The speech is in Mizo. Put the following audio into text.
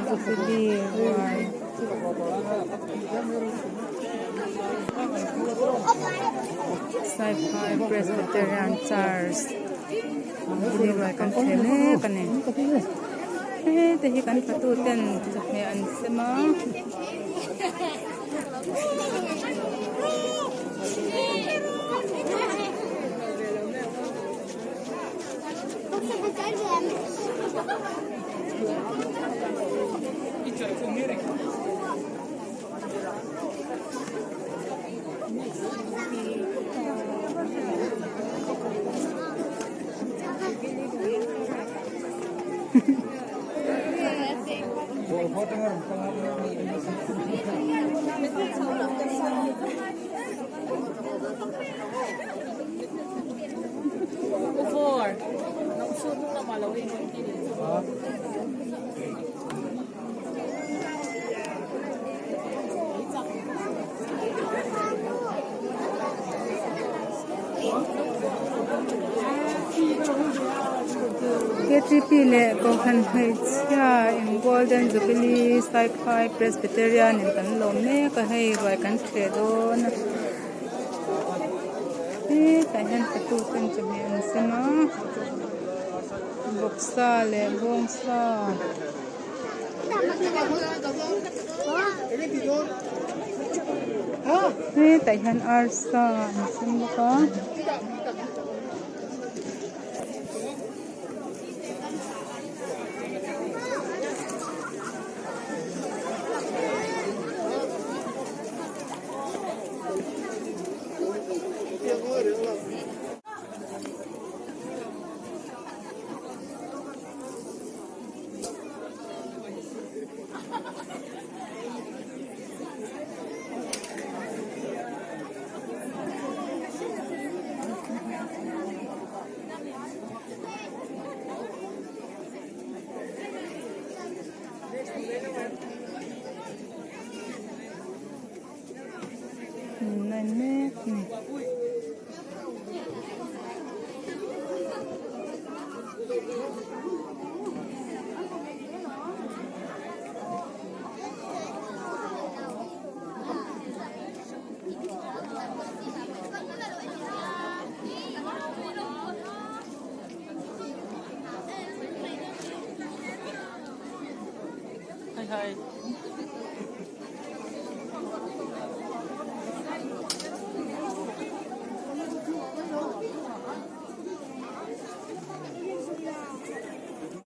Jubilee ruai. Saiphai Presbyterian Church Jubilee ruai kan thleh mek a ni. Hete hi kan fatu ten chawhmeh an sem a. Ktp leh Kohhran hmeichhia in Golden Jubilee Saiphai Presbyterian in kan lawm mek a hei ruai kan thleh dawn a hetah hian fatu ten chawhmeh an sem a bawksa leh bawngsa. Hetah hian arsa an sem bawk a. Line mek a ni.